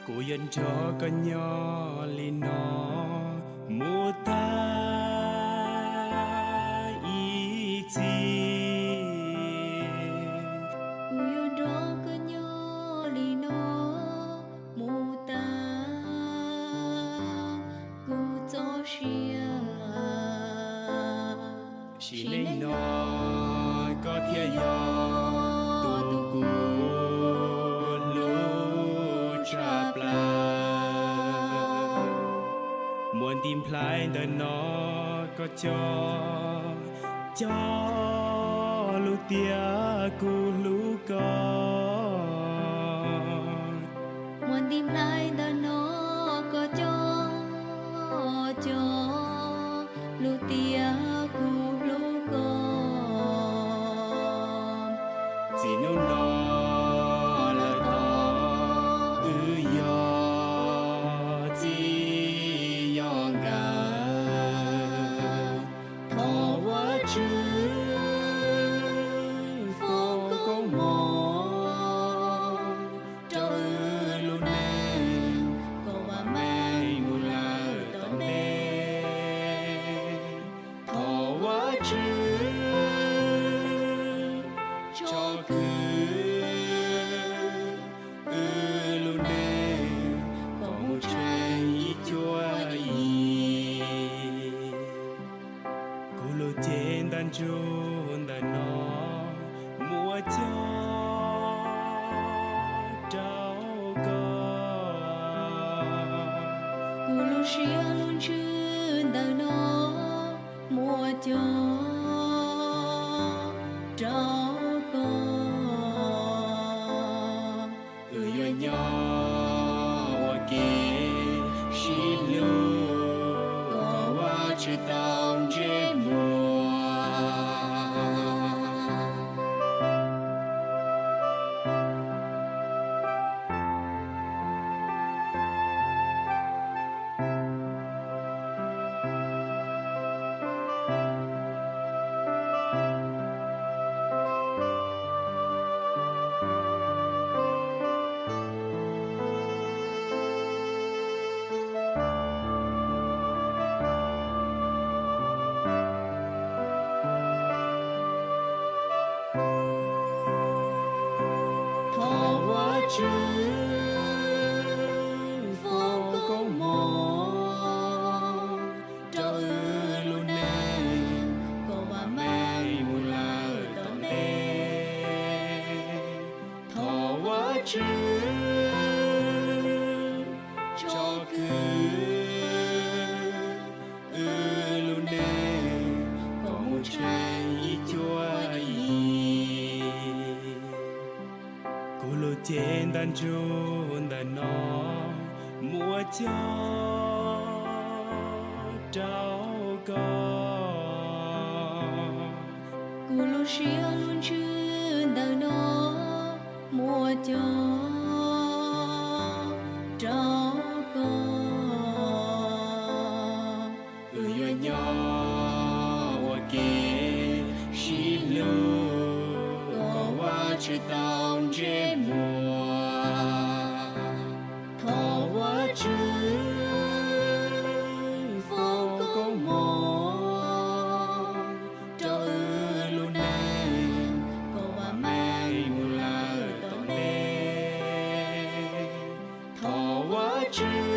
Kuv yuav nrog koj nyob li no mus tag ib txhis. Kuv yuav nrog koj nyob li no mus tag kuv txoj sia. Sim neej no koj thiaj yog tus kuv hlub tshaj plaws. Muaj nti nplhaib ntawm no koj cog, cog lus tias kuv hlub koj. Muaj nti nplhaib ntawm no koj cog, cog lus tias kuv hlub koj. Txij hnub no lawm tod wb yog txij yog nkawm. Thov Vajtswv foom koob hmoov rau wb lub neej kom vam meej mus lawm tom ntej. Thov Vajtswv tsom kwm wb lub neej kom mus tsheej ib cuab yim. Kuv lub cev ntab ntsug ntawm no muab cog rau koj. Kuv lub siab lub ntsws ntawm no muab cog rau koj. Wb yuav nyob ua ke sib hlub kom Vajtswb tau ntsej muag. Thov Vajtswv foom koob hmoov rau wb lub neej kom vam meej mus lawm tom ntej. Thov Vajtswv tsom kwm wb lub neej kom mus tsheej ib cuab yim. Kuv lub cev ntab ntsug ntawm no muab cog rau koj. Kuv lub siab lub ntsws ntawm no muab cog rau koj. Wb yuav nyob ua ke sib hlub kom Vajtswv tau ntsej muag. Thov Vajtswv foom koob hmoov rau wb lub neej kom vam meej mus lawm tom ntej. Thov Vajtswv